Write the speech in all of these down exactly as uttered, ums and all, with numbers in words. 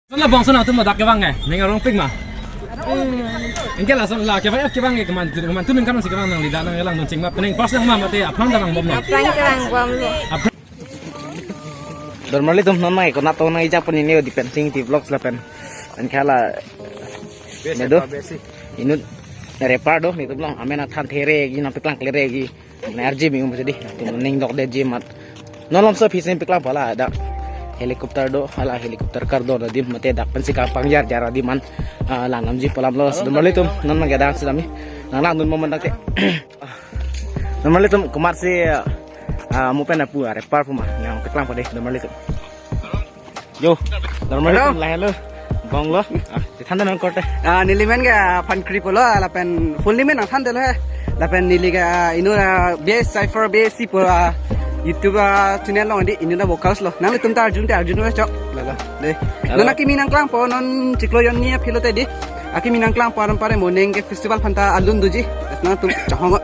Lason la bong ason atum ladak kevang eh, ning arong pik ma. Anke lason la kevang eh, kevang eh, keman, keman tu ningkan si kevang nangli dak nanglang nung ching ma, pening pas nang ma mate aphrang ta vangbomlo. Aphrang kelang bomlo. Dormarlitum, non mai konat to nang ijak pon ini di Pensing T Vlogs lapen. Anke la. Besi, nedo. Besi. Inut repar do, netum long, amen athan theregi, nang piklang kleregi. Ne arji mi um jadi. Tum ning dok de ji mat. Non lom so phisen piklang pala ada. Helicopter do, hala helicopter kardom adim mate dak pensi kapangjar jar adim an. Ah, lang namji palam lo. Dormarlitum, non mang gadang sedami. Nang langdun mo mandak te. Dormarlitum, komat si, ah, mo pen apu, ah, repar pu ma. Nang piklang pade, dormarlitum. Yo, dormarlitum. Hello. Lahelo. Bonglo. Ah, tithan dan korte. Ah, neli men ke, ah, Phankri pulo, lapen full neli men nangthan detlo he. Lapen neli ke, ah, inut, ah, B S Cypher B S C pulo, ah, YouTube, ah, channel along di, inut na vocals lo. Nanglitum ta arjun te arjun lo chok. Lalo. De. Hello. Non akimi nangklangpo, non chiklo jon ni aphi lote di. Akimi nangklangpo, aram pare moning ke festival aphanta alun doji. Nangtum chahong.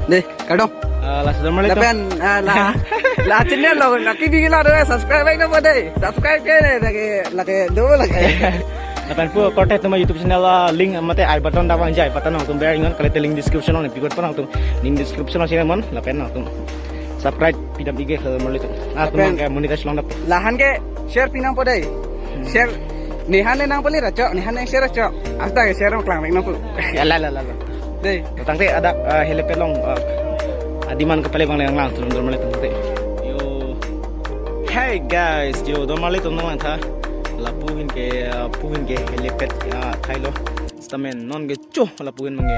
De, kardom. Ah, lasi dormarlitum. Lapen, ah, la, la channel lo, lake bigi la do, subscribe baik nangpo de. Subscribe ke ne, lake, lake do lake. Lapen pu korte atum YouTube channel, ah, link mate I button ta vangji, I button nangtum ber ingon kali te link description along pik-ot pon nangtum. Link description along si mon, lapen nangtum subscribe pidam ige dormarlitum. Ah, lapen atum ke monetize long dap. Lahan ke share pi nangpo de. Share. Nehan ne nang pali ra chok, nehan ne share ra chok. Asta ke share klang mek nangpo. Ya la la la la. De. Tangte ada, eh, helipad along, eh, adim an kepale bang le nang lang turun dormarlitum te. Yo. Hey guys, yo dormarlitum nang langtha. Lapu ahin ke, eh, pu ahin ke helipad, eh, thailo. Setamen non ke cho lapu ahin mangke.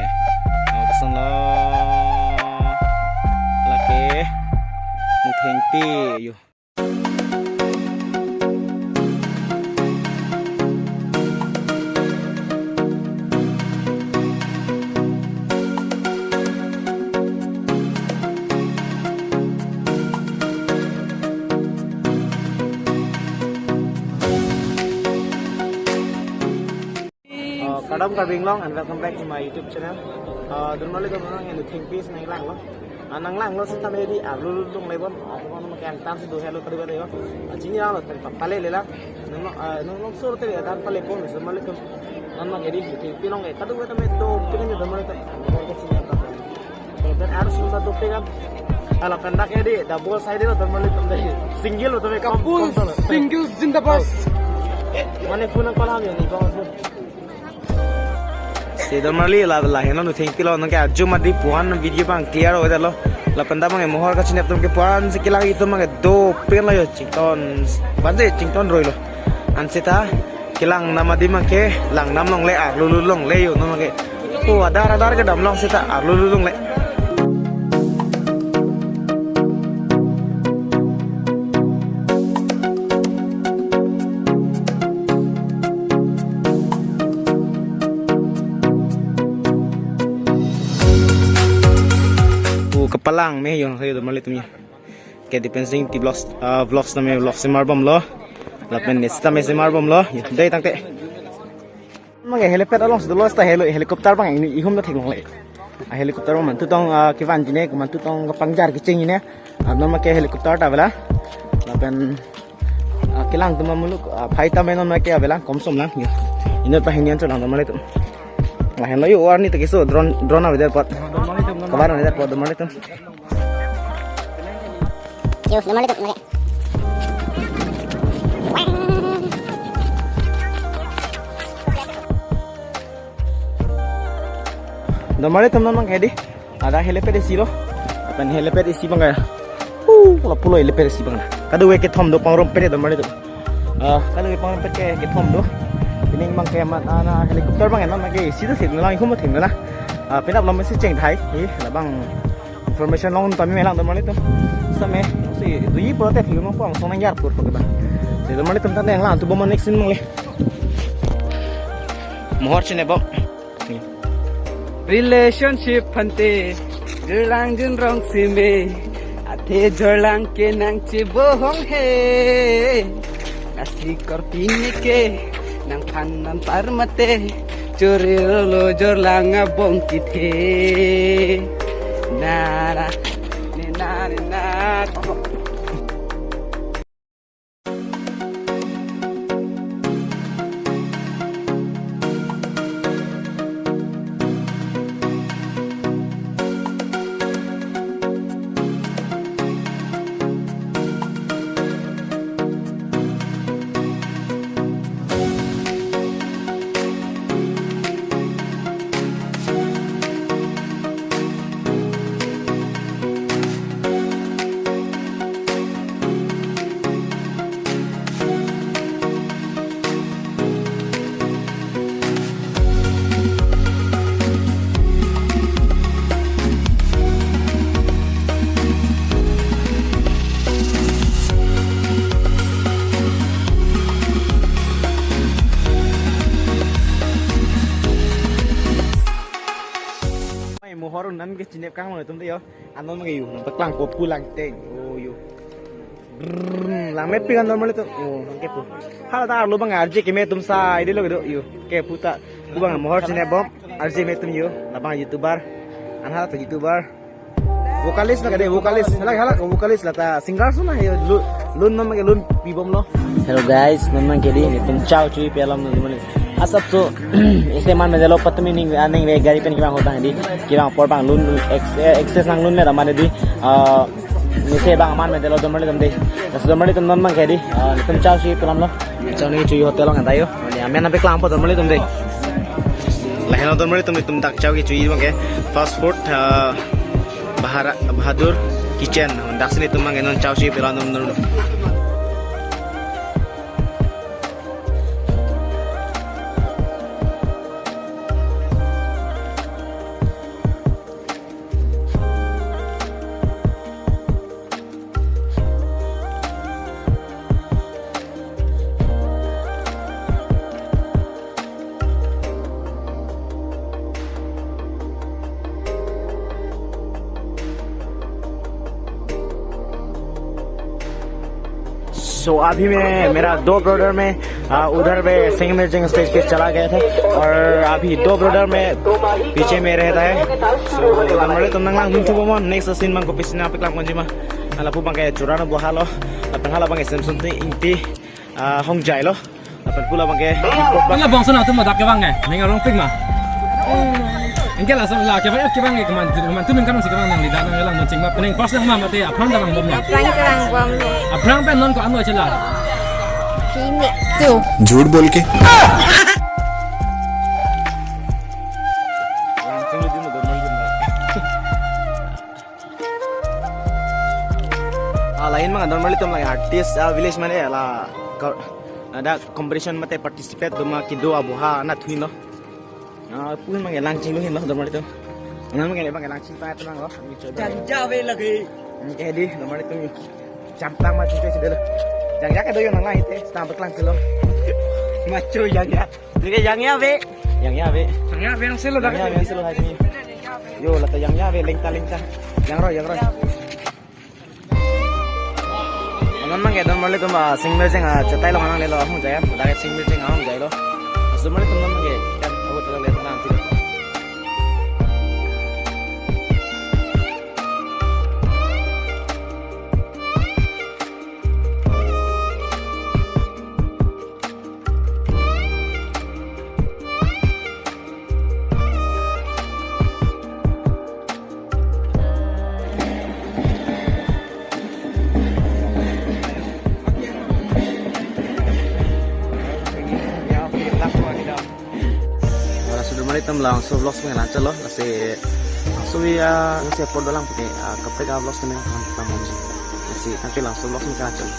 Oh, pesan lo. Lake. Muthengpi yo. Uh, kardom Karbi Anglong and welcome back to my YouTube channel. Uh, dormarlitum, non ke Muthengpi si nang langlo. Ah, nang langlo seta medi arlu lung lebon. Ah, teman teman ke angtan si do helo kali bade yo. Ah, chini lang lo tadi pale lela. Nang, ah, nang long sur tadi dan pale pon dormarlitum. Nang mang edi Muthengpi along ke kadu beta me do pikan dormarlitum. Dormarlitum sini apa? Kalau ben harus susah do pikan. Ala pendak edi double side lo dormarlitum dei. Single lo tadi. Kapul, single zindabad. Mane phone call ham yo ni bang phone. Si dormarli la, la heno Muthengpi lo, non ke arju mati puan video bang clear ho dalo. Lapen ta bang mohor kachinep atum ke puan si kelang itum bang do pen lo yo chington. Ban si chington roi lo. Ansi ta kelang nam adim bang ke lang nam longle arlu lu longle yo non ke. O adar adar kedam long seta arlu lu longle. O kapalang me yo, yo dormarlitum ya. Ke Dipensing T Vlogs, ah, vlogs name vlog semar bomlo. Lapen ne seta me semar bomlo. Yo, dei tangte. Mang ke helipad along si dolo seta heli-, helicopter bang ini ihum na theklongle. Ah, helicopter bang mantu tong, ah, kevanji ne, mantu tong kapangjar kecheng ne. Ah, non make helicopter ta avelang. Lapen, ah, kelang atum muluk, ah, phai ta me non make avelang, komsom lang. Yo. Inut pahini an cholang dormarlitum. Lahenlo yo arni ta keso drone, drone avedet apot. Kabar avedet apot dormarlitum. Yo, dormarlitum, mari. Dormarlitum, non bang ke di. Ada helipad isi lo. Lapen helipad isi bang ke. Uh, lapu lo helipad isi bang. Kadokave kethom do pangrum pede dormarlitum. Ah, kadokave pangrum pede kethom do. Pining bang ke mat ana helicopter bang ke non ke isi do sih lang ihum theng na. Ah, penap lo mesi cheng thai. Ih, labang. Information long tame me lang dormarlitum. Same, si, do-i pulote thik mo pong song nang yar pur pake ba. Si dormarlitum tang lang tu bom next scene mangle. Mohor chine bom. Relationship phante, jirlang jinrong sime, athe jorlang ke nangchebohong he. Lasi korte pini ke nangphan nangpar mate, chorilo jorlang abong kethe. Na na, ne na ne na. Mohor un-an ke chinep kang mo tum de yo. Anon ke yo. Nangpaklang ko pulang teng. Oh yo. Brrrr, langmepik an normalito. Oh, nangkepu. Hala ta arlo abang arje keme atum sa ide lo kedo yo. Kepu ta. Pu abang mohor chinep bom. Arje me atum yo. Labang YouTuber. An hala ta YouTuber. Vocalist na kade vocalist. Hala hala vocalist la ta singer so na yo. Lun, lun non ke lun pi bomlo. Hello guys, non ke di netum chau chui pi alam non. Asap so ese man me delo patumi ning aning ve gari pen kevang hotang di. Kevang apor bang lun ex-, eh, excess nang lun me da mane di. Ah, nise bang man me delo normalito de. Das normalito non bang ke di. Ah, netum chau chui pi alam lo. Chau ni chui hotel lo ngan ta yo. Ni amen nangpaklang po normalito de. Lahen normalito netum dak chau ke chui bang ke. Fast food, ah, Bahara-, Bahadur Kitchen. Dak si netum bang ke non chau chui pi alam normalito. So अभी मैं, मेरा दो ब्रदर में, आ, उधर पे सिंगमेरजिंग स्टेज पे चला गया था और अभी दो ब्रदर में पीछे में रहता है। So normalito nanglang dun thupo mo, next scene bang kopisi nangpaklang ponji ma. Hala pu bang ke Churano Bohalo, lapen hala bang ke Samson Ingti, ah, Hongjai lo. Lapen pu labang ke. Bang labangso nangtum dak kevang ke. Ning arong pik ma. Ingke laso la kevang, kevang ke keman, keman tu ningkan si kevang nangli dak nanglang monching ma. Pening pas nang ma mate aphrang ta vang bom lo. Aphrang ta vang bom lo. Aphrang pen non ko-an lo chela. Sini. Tu. झूठ बोल के। Ah, lahin mang normalito lang artist, ah, village mane la ko-, ada competition mate participate do ma kedo aboha na thuin lo. Ah, pu bang ke lang chinglu hin lo normalito. Nang bang ke bang ke lang ching pa tenang lo. Jangja ave lagi. Ke di normalito. Jam tang ma chingke si de lo. Jangja kedo yo nang lang ite, stamp lang si lo. Macho jangja. Nike jangja ave. Jangja ave. Jangja ave nang si lo dak. Jangja ave nang si lo hai ni. Yo, la ta jangja ave, lengta lengta. Jangro, jangro. Anon bang ke normalito ma Singmirjeng, ah, chetai lo nang le lo Hongjai. Dak Singmirjeng Hongjai lo. Normalito anon bang ke. Kan, aku telah lihat nang sini. Ora sudah mulai tem langsung vlogs mengenai chalo, kasi langsung ya, kasi upload lang pakai, ah, kaprek vlogs kami langsung, kasi nanti langsung vlogs mengenai chalo.